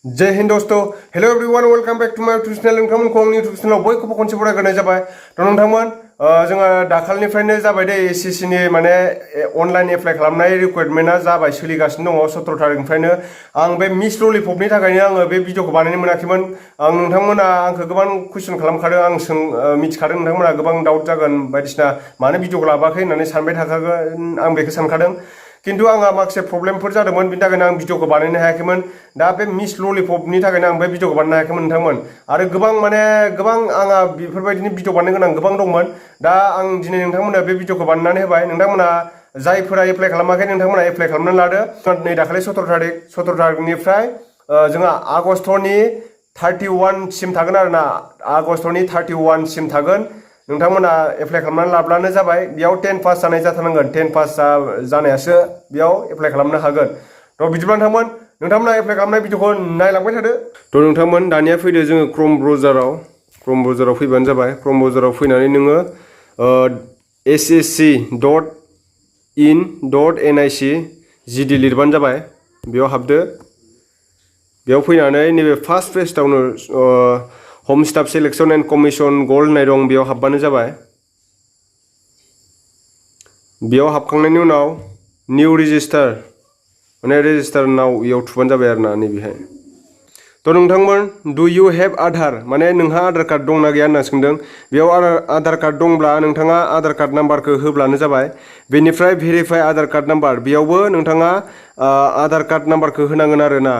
जय हिंद दोस्तों hello everyone welcome back to my YouTube channel नोंथांमोनखौ आंनि यूट्यूब चैनलाव बयखौबो खनसे बरायग्रोनाय जाबाय थ' नोंथांमोन जोङो दाखालिनिफ्रायनो जाबाय दे एसएससि नि माने अनलाइन एप्लाइ खालामनाय रिक्रुइटमेन्टआ जाबाय सोलिगासिनो दङ 17 तारिखनिफ्रायनो आं बे मिस ललिपपनि थाखायनो आङो बे भिडिअखौ बानायनो मोनाखैमोन आं नोंथांमोना आंखौ गोबां कुइसन खालामखादों आं मिथिखादों नोंथांमोना गोबां डाउट जागोन बायदिसिना मानो भिडिअखौ लाबोआखै होननानै सानबाय थाखागोन आं बेखौ सानखादों किन्तु आंहा माखासे प्रब्लेमफोर जादोंमोन बिनि थाखायनो आं भिडिअखौ बानायनो हायाखैमोन दा बे मिस ललिपपनि थाखायनो आं बे भिडिअखौ बानायनो हायाखैमोन नोंथांमोन आरो गोबां आंहा बेफोरबायदिनो भिडिअ बानायनो गोनां गोबां दंमोन दा आं दिनै नोंथांमोननो बे भिडिअखौ बानायनानै होबाय नोंथांमोना जायफोरा एप्लाइ खालामाखै नोंथांमोना एप्लाइ खालामनानै लादो नै दाखालि 17 तारिखनिफ्राय जोंहा आगष्टनि 31 सिम थागोन आरोना आगष्टनि 31 सिम थागोन नोंथांमोना एप्लाइ खालामनानै लाब्लानो जाबाय बेयाव 10 पास जानाय जाथारनांगोन 10 पास जानायासो बेयाव एप्लाइ खालामनो हागोन थ' बिदिब्ला नोंथांमोना एप्लाइ खालामनाय भिडिअखौ नायलांबाय थादो थ' नोंथांमोन दानिया फैदो जोङो क्रम ब्राउजाराव फैबानो जाबाय क्रम ब्राउजाराव फैनानै नोङो ssc.in.nic लिरबानो जाबाय बेयाव हाबदो बेयाव फैनानै नैबे फार्स्ट पेजआवनो हम staff selection and commission gold होननाय दं बेयाव हाबबानो जाबाय बेयाव हाबखांनायनि उनाव निउ रेजिस्टार माने रेजिस्टार नाव बेयाव थुबानो जाबाय आरोना नैबेहाय थ' नोंथांमोन डु इउ हेभ आधार माने नोंहा आधार कार्ड दंना गैया होनना सोंदों बेयाव आधार कार्ड दंब्ला नोंथाङा आधार कार्ड नाम्बारखौ होब्लानो जाबाय बेनिफ्राय भेरिफाइ आधार कार्ड नाम्बार बेयावबो नोंथाङा आधार कार्ड नाम्बारखौ होनांगोन आरोना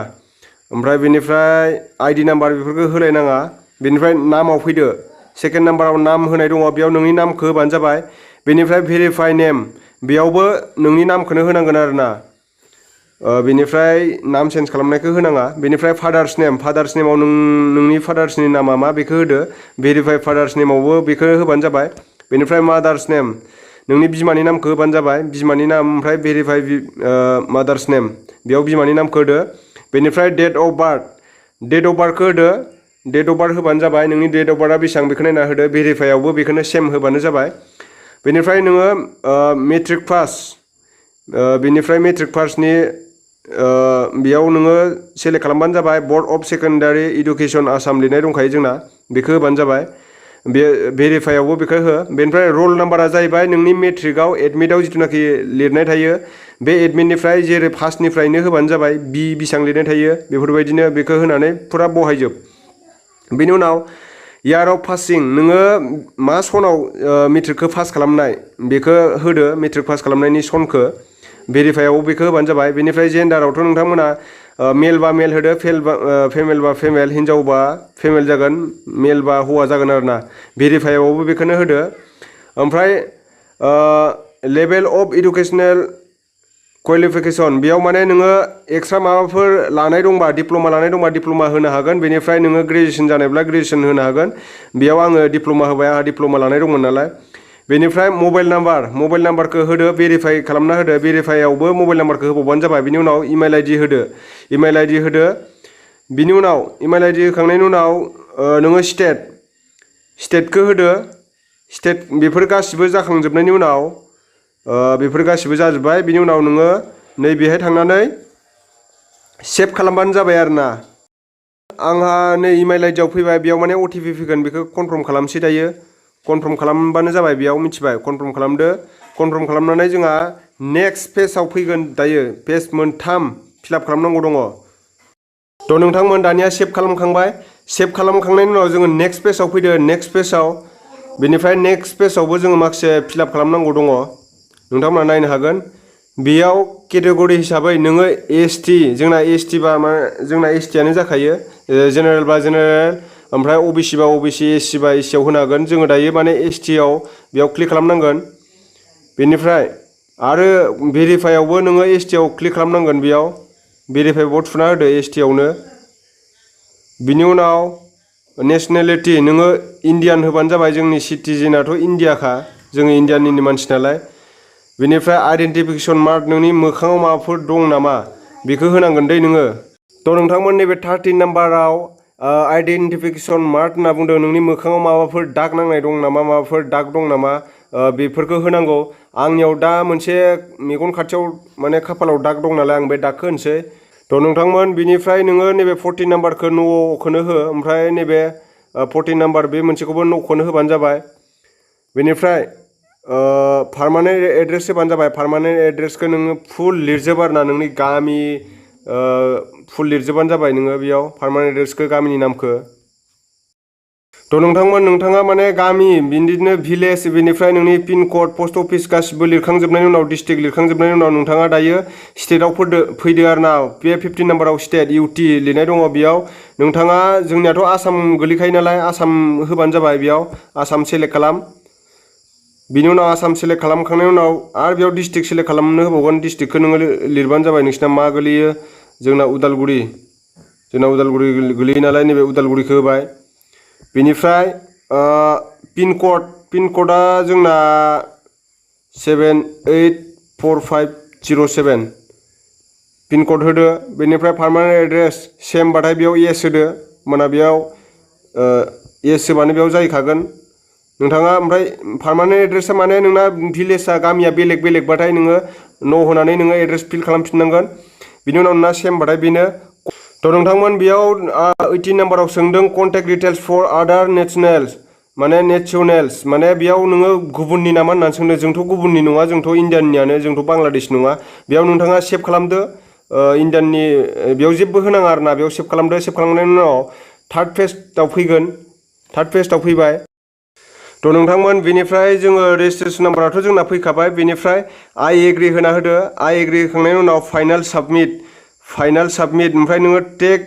ओमफ्राय बेनिफ्राय आइडि नाम्बार बेफोरखौ होलायनाङा बेनिफ्राय नामाव फैदो सेकेन्ड नाम्बाराव नाम होनाय दङ बेयाव नोंनि नामखौ होबानो जाबाय बेनिफ्राय भेरिफाइ नेम बेयावबो नोंनि नामखौनो होनांगोन आरोना बेनिफ्राय नाम चेन्ज खालामनायखौ होनाङा बेनिफ्राय फादार्स नेमाव नोंनि फादार्सनि नामा मा बेखौ होदो भेरिफाइ फादार्स नेमावबो बेखौ होबानो जाबाय बेनिफ्राय मादार्स नेम नोंनि बिमानि नामखौ होबानो जाबाय बिमानि नाम ओमफ्राय भेरिफाइ मादार्स नेम बेयाव बिमानि नामखौ होदो बेनिफ्राय डेट अफ बार्थखौ होदो डेट अफ बार्थ होबानो जाबाय नोंनि डेट अफ बार्थआ बेसेबां बेखौ नायना होदो भेरिफाइआवबो बेखौनो सेम होबानो जाबाय बेनिफ्राय नोङो मेट्रिक पास बेनिफ्राय मेट्रिक पासनि बेयाव नोङो सेलेक्ट खालामबानो जाबाय board of secondary education Assam लिरनाय दंखायो जोंना बेखौ होबानो जाबाय बे भेरिफाइआवबो बेखौ हो बेनिफ्राय रल नाम्बारा जाहैबाय नोंनि मेट्रिकआव एडमिटआव जिथुनाखि लिरनाय थायो बे एडमिटनिफ्राय जेरै फार्स्टनिफ्रायनो होबानो जाबाय बेसेबां लिरनाय थायो बेफोरबायदिनो बेखौ होनानै फुरा बहायजोब बेनि उनाव इयार अफ पासिं नोङो मा सनाव मेट्रिकखौ पास खालामनाय बेखौ होदो मेट्रिक पास खालामनायनि सनखौ भेरिफाइआव बेखौ होबानो जाबाय बेनिफ्राय जेन्डारावथ' नोंथांमोना मेल बा मेल होदो फेमेल बा फेमेल हिन्जाव बा फेमेल जागोन मेल बा हौवा जागोन आरोना भेरिफाइआवबो बेखौनो होदो ओमफ्राय लेभेल अफ इडुकेसनेल क्वालिफिकेसन बेयाव माने नोङो एक्सट्रा माबाफोर लानाय दंबा डिप्ल'मा लानाय दंबा डिप्ल'मा होनो हागोन बेनिफ्राय नोङो ग्रेजुवेसन जानायब्ला ग्रेजुवेसन होनो हागोन बेयाव आङो डिप्ल'मा होबाय आंहा डिप्ल'मा लानाय दंमोन नालाय बेनिफ्राय मबाइल नाम्बारखौ होदो भेरिफाइ खालामना होदो भेरिफाइआवबो मबाइल नाम्बारखौ होबावबानो जाबाय बिनि उनाव इमेल आइडि होदो बिनि उनाव इमेल आइडि होखांनायनि उनाव नोङो स्टेटखौ होदो स्टेट बेफोर गासिबो जाखांजोबनायनि उनाव बेफोर गासिबो जाजोब्बाय बिनि उनाव नोङो नैबेहाय थांनानै सेभ खालामबानो जाबाय आरोना आंहा नै इमेल आइडियाव फैबाय बेयाव माने अटिपि फैगोन बेखौ कनफार्म खालामसै दायो कनफार्म खालामबानो जाबाय बेयाव मिथिबाय कनफार्म खालामदो कनफार्म खालामनानै जोंहा नेक्स्ट पेजआव फैगोन दायो पेज मोनथाम फिलआप खालामनांगौ दङ थ' नोंथांमोन दानिया सेभ खालामखांबाय सेभ खालामखांनायनि उनाव जोङो नेक्स्ट पेजआव फैदो नेक्स्ट पेजआव बेनिफ्राय नेक्स्ट पेजआवबो जोङो माखासे फिलआप खालामनांगौ दङ नोंथांमोना नायनो हागोन बेयाव केटेगरि हिसाबै नोङो एसटि जोंना एसटि बा जोंना एसटिआनो जाखायो जेनेरेल बा जेनेरेल ओमफ्राय अबिसि बा अबिसि एससि बा एससिआव होनो हागोन जोङो दायो माने एसटिआव बेयाव क्लिक खालामनांगोन बेनिफ्राय आरो भेरिफाइआवबो नोङो एसटिआव क्लिक खालामनांगोन बेयाव भेरिफाइआवबो थुना होदो एसटिआवनो बिनि उनाव नेसनेलिटि नोङो इण्डियान होबानो जाबाय जोंनि सिटिजेनाथ' इण्डियाखा जोङो इण्डियाननिनो मानसि नालाय बेनिफ्राय आइडेन्टिफिकेसन मार्क नोंनि मोखाङाव माबाफोर दं नामा बेखौ होनांगोन दै नोङो थ' नोंथांमोन नैबे 13 नाम्बाराव आइडेन्टिफिकेसन मार्क होनना बुंदों नोंनि मोखाङाव माबाफोर दाग नांनाय दं नामा माबाफोर दाग दं नामा बेफोरखौ होनांगौ आंनियाव दा मोनसे मेगन खाथियाव माने खाफालाव दाग दं नालाय आं बे दागखौ होनोसै थ' नोंथांमोन बिनिफ्राय नोङो नैबे 14 नाम्बारखौ न'खौनो हो ओमफ्राय नैबे 14 नाम्बार बे मोनसेखौबो न'खौनो होबानो जाबाय बेनिफ्राय पारमानेन्ट एड्रेस होबानो जाबाय पारमानेन्ट एड्रेसखौ नोङो फुल लिरजोब आरोना नोंनि गामि फुल लिरजोबानो जाबाय नोङो बेयाव पारमानेन्ट एड्रेसखौ गामिनि नामखौ थ' नोंथांमोन नोंथाङा माने गामि बिदिनो भिलेज बेनिफ्राय नोंनि पिन कड पस्ट अफिस गासिबो लिरखांजोबनायनि उनाव डिस्ट्रिक्ट लिरखांजोबनायनि उनाव नोंथाङा दायो स्टेटआव फैदो आरोना बे 15 नाम्बाराव स्टेट इउटि लिरनाय दङ बेयाव नोंथाङा जोंनियाथ' आसाम गोलैखायो नालाय आसाम होबानो जाबाय बेयाव आसाम सेलेक्ट खालाम बिनि उनाव आसाम सेलेक्ट खालामखांनायनि उनाव आरो बेयाव डिस्ट्रिक्ट सेलेक्ट खालामनो होबावगोन डिस्ट्रिक्टखौ नोङो लिरबानो जाबाय नोंसिना मा गोलैयो जोंना उदालगुरि गोलैयो नालाय नैबे उदालगुरिखौ होबाय बेनिफ्राय पिन क'डआ जोंना 784507 पिन क'ड होदो बेनिफ्राय पारमानेन्ट एड्रेस सेम बाथाय बेयाव येस होदो माना बेयाव येस होबानो बेयाव जाहैखागोन नोंथाङा ओमफ्राय पारमानेन्ट एड्रेसा माने नोंना भिलेजआ गामिया बेलेगबाथाय नोङो न' होनानै नोङो एड्रेस फिल खालामफिननांगोन बिनि उनाव नोंना सेम बाथाय बेनो थ' नोंथांमोन बेयाव 18 नाम्बाराव सोंदों कन्टेक्ट डिटेल्स फर आदार नेशनेल्स माने बेयाव नोङो गुबुननि नामा होननानै सोंदों जोंथ' गुबुननि नङा जोंथ' इण्डियाननियानो जोंथ' बांलादेश नङा बेयाव नोंथाङा सेभ खालामदो इण्डियाननि बेयाव जेबो होनाङा आरोना बेयाव सेभ खालामदो सेभ खालामनायनि उनाव थार्ड पेजआव फैबाय थ' नोंथांमोन बेनिफ्राय जोङो रेजिस्ट्रेसन नाम्बाराथ' जोंना फैखाबाय बेनिफ्राय आइ एग्रि होना होदो आइ एग्रि होखांनायनि उनाव फाइनाल साबमिट ओमफ्राय नोङो टेग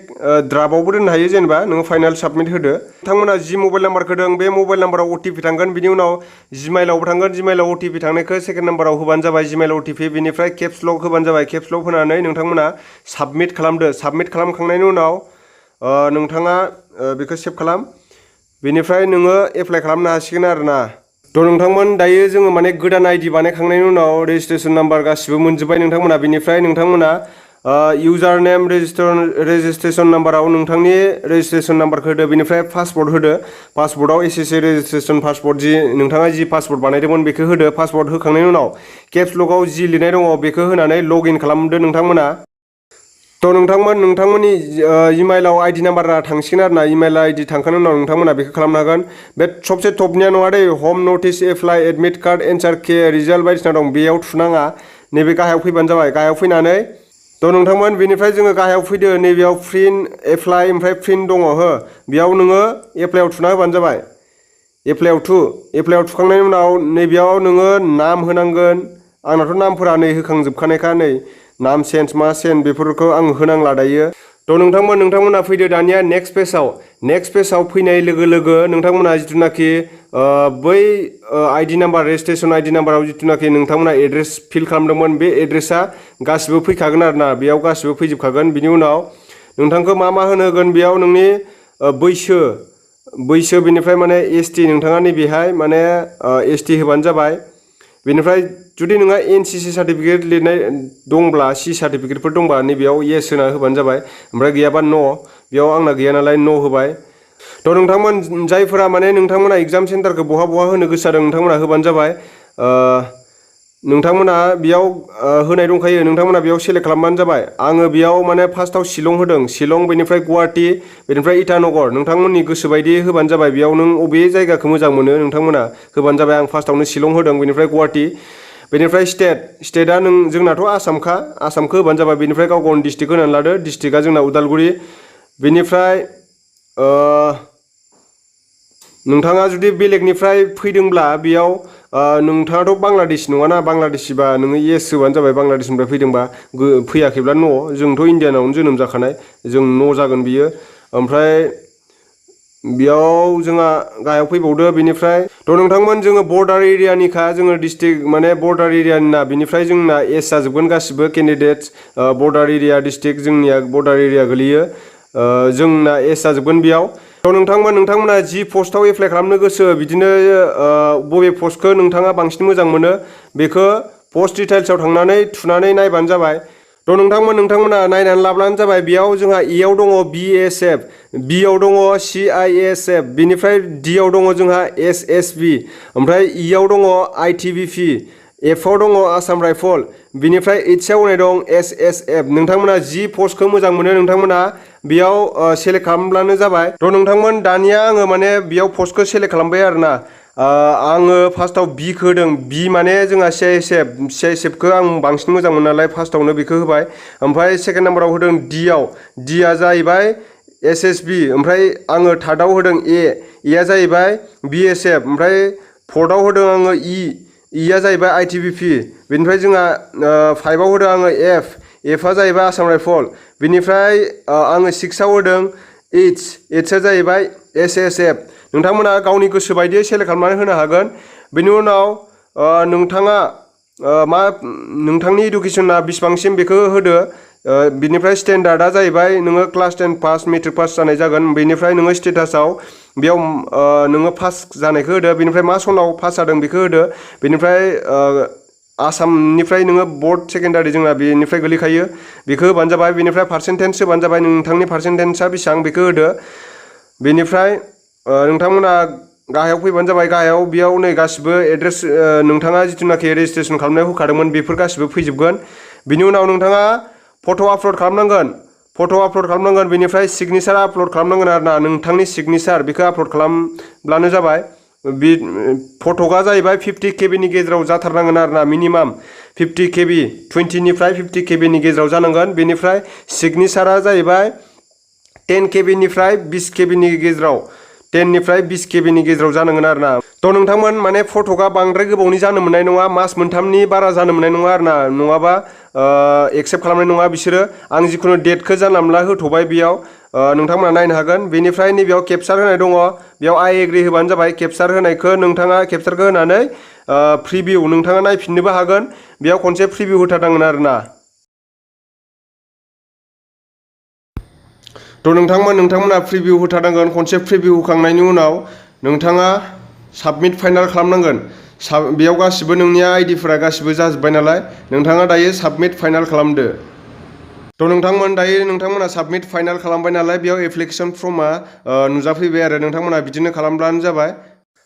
ड्राफ्टआवबो दोननो हायो जेनेबा नोङो फाइनाल साबमिट होदो नोंथांमोना जि मबाइल नाम्बारखौ होदों बे मबाइल नाम्बाराव अटिपि थांगोन बिनि उनाव जिमेइलावबो थांगोन जिमेइलाव अटिपि थांनायखौ सेकेन्ड नाम्बाराव होबानो जाबाय जिमेइल अटिपि बेनिफ्राय केप्स लक होबानो जाबाय केप्स लक होनानै नोंथांमोना साबमिट खालामदो साबमिट खालामखांनायनि उनाव नोंथाङा बेखौ सेभ खालाम बेनिफ्राय नोङो एप्लाइ खालामनो हासिगोन आरोना थ' नोंथांमोन दायो जोङो माने गोदान आइडि बानायखांनायनि उनाव रेजिस्ट्रेसन नाम्बार गासिबो मोनजोब्बाय नोंथांमोना बेनिफ्राय नोंथांमोना इउजार नेम रेजिस्ट्रेसन नाम्बाराव नोंथांनि रेजिस्ट्रेसन नाम्बारखौ होदो बेनिफ्राय पासवर्ड होदो पासवर्डआव एसएससि रेजिस्ट्रेसन पासवर्ड जि नोंथाङा जि पासवर्ड बानायदोंमोन बेखौ होदो पासवर्ड होखांनायनि उनाव केप्स लकआव जि लिरनाय दङ बेखौ होनानै लगइन खालामदो नोंथांमोना थ' नोंथांमोननि इमेइलाव आइडि नाम्बारा थांसिगोन आरोना इमेइल आइडि थांखांनायनि उनाव नोंथांमोना बेखौ खालामनो हागोन बे सबसे टपनिया नङा दे हम नटिस एप्लाइ एडमिट कार्ड एन्सार के रिजाल्ट बायदिसिना दं बेयाव थुनाङा नैबे गाहायाव फैबानो जाबाय गाहायाव फैनानै थ' नोंथांमोन बेनिफ्राय जोङो गाहायाव फैदो नैबेयाव प्रिन्ट एप्लाइ ओमफ्राय प्रिन्ट दङ हो बेयाव नोङो एप्लाइआव थुना होबानो जाबाय एप्लाइआव थुखांनायनि उनाव नैबेयाव नोङो नाम होनांगोन आंनाथ' नामफोरा नै होखांजोबखानायखा नै नाम चेन्ज मा चेन्ज बेफोरखौ आं होनांला दायो थ' नोंथांमोना फैदो दानिया नेक्स्ट पेजाव फैनाय लोगो लोगो नोंथांमोना जिथुनाखि बै आइडि नाम्बार रेजिस्ट्रेसन आइडि नाम्बाराव जिथुनाखि नोंथांमोना एड्रेस फिल खालामदोंमोन बे एड्रेसा गासिबो फैखागोन आरोना बेयाव गासिबो फैजोबखागोन बिनि उनाव नोंथांखौ मा होनो होगोन बेयाव नोंनि बैसो बेनिफ्राय माने एसटि नोंथाङा नैबेहाय माने एसटि होबानो जाबाय बेनिफ्राय जुदि नोंहा एनसिसि सार्टिफिकेट लिरनाय दंब्ला सि सार्टिफिकेटफोर दंबा नैबेयाव येस होना होबानो जाबाय ओमफ्राय गैयाबा नो बेयाव आंना गैया नालाय नो होबाय थ' नोंथांमोन जायफोरा माने नोंथांमोना एग्जाम सेन्टारखौ बहा होनो गोसो जादों नोंथांमोना होबानो जाबाय नोंथांमोना बेयाव होनाय दंखायो नोंथांमोना बेयाव सेलेक्ट खालामबानो जाबाय आङो बेयाव माने फार्स्टआव शिलं होदों शिलं बेनिफ्राय गुवाहाटि बेनिफ्राय इटानगर नोंथांमोननि गोसो बायदि होबानो जाबाय बेयाव नों अबे जायगाखौ मोजां मोनो नोंथांमोना होबानो जाबाय आं फार्स्टआवनो शिलं होदों बेनिफ्राय गुवाहाटि बेनिफ्राय स्टेटआ जोंनाथ' आसामखौ होबानो जाबाय बेनिफ्राय गाव गावनि डिस्ट्रिक्ट होनानै लादो डिस्ट्रिक्टआ जोंना उदालगुरि बेनिफ्राय नोंथाङा जुदि बेलेगनिफ्राय फैदोंब्ला बेयाव नोंथाङाथ' बांलादेश नङाना बांलादेशिबा नोङो येस होबानो जाबाय बांलादेशनिफ्राय फैदोंबा फैयाखैब्ला नो जोंथ' इण्डियानावनो जोनोम जाखानाय जों नो जागोन बियो ओमफ्राय बेयाव जोंहा गाहायाव फैबावदो बेनिफ्राय थ' नोंथांमोन जोङो बर्डार एरियानिखा जोङो डिस्ट्रिक्ट माने बर्डार एरियानिना बेनिफ्राय जोंना एस जाजोबगोन गासिबो केन्डिडेट्स बर्डार एरिया डिस्ट्रिक्ट जोंनिया बर्डार एरिया गोलैयो जोंना एस जाजोबगोन बेयाव थ' नोंथांमोना जि पस्टआव एप्लाइ खालामनो गोसो बिदिनो बबे पस्टखौ नोंथाङा बांसिन मोजां मोनो बेखौ पस्ट डिटेल्सआव थांनानै थुनानै नायबानो जाबाय थ' नोंथांमोना नायनानै लाब्लानो जाबाय बेयाव जोंहा एआव दङ BSF बिआव दङ CISF बिनिफ्राय डिआव दङ जोंहा SSB ओमफ्राय इआव दङ ITBP एफआव दङ आसाम राइफल, बिनिफ्राय एइचआव होनाय दं एसएसएफ। नोंथांमोना जि पस्टखौ मोजां मोनो नोंथांमोना बेयाव सेलेक्ट खालामब्लानो जाबाय। थ' नोंथांमोन दानिया आङो माने बेयाव पस्टखौ सेलेक्ट खालामबाय आरोना। आङो फार्स्टआव बिखौ होदों, बि माने जोंहा सिआइएसएफखौ आं बांसिन मोजां मोनो नालाय फार्स्टआवनो बेखौ होबाय। ओमफ्राय सेकेन्ड नाम्बाराव होदों डिआव, डिआ जाहैबाय एसएसबि। ओमफ्राय आङो थार्डआव होदों एआ जाहैबाय बिएसएफ। ओमफ्राय फर्थआव होदों आङो इआ जाहैबाय आइटिबिपि। बेनिफ्राय जोंहा फाइभआव होदों आङो एफआ जाहैबाय आसाम राइफल। बेनिफ्राय आङो सिक्सआव होदों एइचआ जाहैबाय एसएसएफ। नोंथांमोना गावनि गोसो बायदियै सेलेक्ट खालामनानै होनो हागोन। बेनि उनाव नोंथाङा नोंथांनि इडुकेसना बेसिबांसिम बेखौ होदो। बिनिफ्राय स्टेन्डार्डआ जाहैबाय नोङो क्लास 10 पास, मेट्रिक पास जानाय जागोन। बेनिफ्राय नोङो स्टेटासआव बेयाव नोङो पास जानायखौ होदो। बेनिफ्राय मा सनाव पास जादों बेखौ होदो। बेनिफ्राय आसामनिफ्राय नोङो बर्ड सेकेन्डारि जोंना बेनिफ्राय गोलैखायो, बेखौ होबानो जाबाय। बेनिफ्राय पार्सेन्टेज होबानो जाबाय, नोंथांनि पार्सेन्टेजआ बेसेबां बेखौ होदो। बेनिफ्राय नोंथांमोना गाहायाव फैबानो जाबाय। गाहायाव बेयाव नै गासिबो एड्रेस नोंथाङा जिथुनाखि रेजिस्ट्रेसन खालामनायाव होखादोंमोन बेफोर गासिबो फैजोबगोन। बिनि उनाव नोंथाङा फट' आपल'ड खालामनांगोन। बेनिफ्राय सिगनेचार आपल'ड खालामनांगोन आरोना, नोंथांनि सिगनेचार बेखौ आपल'ड खालामब्लानो जाबाय। बे फट'आ जाहैबाय 50 केबिनि गेजेराव जाथारनांगोन आरोना, मिनिमाम 50 केबि, 20निफ्राय 50 केबिनि गेजेराव जानांगोन। बेनिफ्राय सिगनेचारा जाहैबाय 10 केबिनिफ्राय 20 केबिनि गेजेराव, 10निफ्राय 20 केबिनि गेजेराव जानांगोन आरोना। थ' नोंथांमोन माने फट'आ बांद्राय गोबावनि जानो मोननाय नङा, मास मोनथामनि बारा जानो मोननाय नङा आरोना, नङाबा एक्सेप्ट खालामनाय नङा बिसोरो। आं जिखुनु डेटखौ जानला मोनला होथ'बाय बेयाव, नोंथांमोना नायनो हागोन। बेनिफ्राय नैबेयाव केपचार होनाय दङ, बेयाव आइ एग्रि होबानो जाबाय। केपचार होनायखौ नोंथाङा केपचारखौ होनानै प्रिभिउ नोंथाङा नायफिननोबो हागोन। बेयाव खनसे प्रिभिउ होथारनांगोन आरोना। थ' नोंथांमोना प्रिभिउ होथारनांगोन। खनसे प्रिभिउ होखांनायनि उनाव नोंथाङा साबमिट फाइनाल खालामनांगोन। बेयाव गासिबो नोंनिया आइडिफोरा गासिबो जाजोब्बाय नालाय, नोंथाङा दायो साबमिट फाइनाल खालामदो। थ' दायो नोंथांमोना साबमिट फाइनाल खालामबाय नालाय, बेयाव एप्लिकेसन फर्मआ नुजाफैबाय आरो नोंथांमोना बिदिनो खालामब्लानो जाबाय।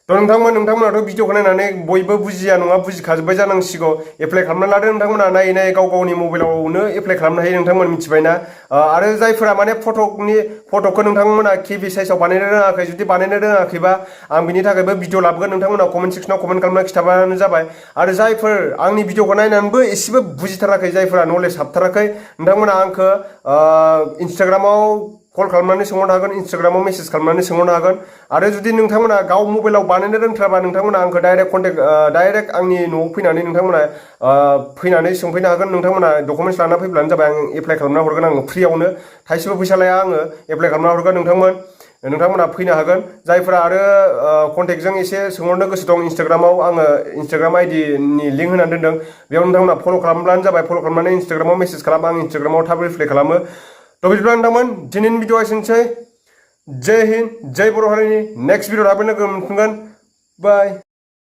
थ' नोंथांमोनाथ' भिडिअखौ नायनानै बयबो बुजिया नङा, बुजिखाजोब्बाय जानांसिगौ। एप्लाइ खालामना लादो नोंथांमोना, नायै गावनि मबाइलावनो एप्लाइ खालामनो हायो। नोंथांमोन मिथिबायना। आरो जायफोरा माने फट'खौ नोंथांमोना केबि साइजआव बानायनो रोङाखै, जुदि बानायनो रोङाखैबा आं बिनि थाखायबो भिडिअ लाबोगोन। नोंथांमोना कमेन्ट सेक्सनाव कमेन्ट खालामना खिथाबानो जाबाय। आरो जायफोर आंनि भिडिअखौ नायनानैबो एसेबो बुजिथाराखै, जायफोरा नलेज हाबथाराखै, नोंथांमोना आंखौ इन्सटाग्रामाव कल खालामनानै सोंहरनो हागोन, इन्सटाग्रामाव मेसेज खालामनानै सोंहरनो हागोन। आरो जुदि नोंथांमोना गाव मबाइलाव बानायनो रोंथाराबा, नोंथांमोना आंखौ डाइरेक्ट आंनि न'आव फैनानै नोंथांमोना फैनानै सोंफैनो हागोन। नोंथांमोना डकुमेन्टस लाना फैब्लानो जाबाय, आं एप्लाइ खालामना हरगोन। आङो फ्रियावनो, थाइसेबो फैसा लाया, आङो एप्लाइ खालामना हरगोन। नोंथांमोना फैनो हागोन। जायफोरा आरो कन्टेक्टजों एसे सोंहरनो गोसो दं, इन्सटाग्रामाव आङो इन्सटाग्राम आइडिनि लिंक होनानै दोनदों, बेयाव नोंथांमोना फल' खालामब्लानो जाबाय। फल' खालामनानै इन्सटाग्रामाव मेसेज खालाम, आं इन्सटाग्रामाव थाब रिप्लाइ खालामो। थ' बिदिब्ला नोंथांमोन दिनैनि भिडिअ एसेनोसै। जय हिन्द, जय बर' हारिनि। नेक्स्ट भिडिअ थाबैनो लोगो मोनफिनगोन। बाय।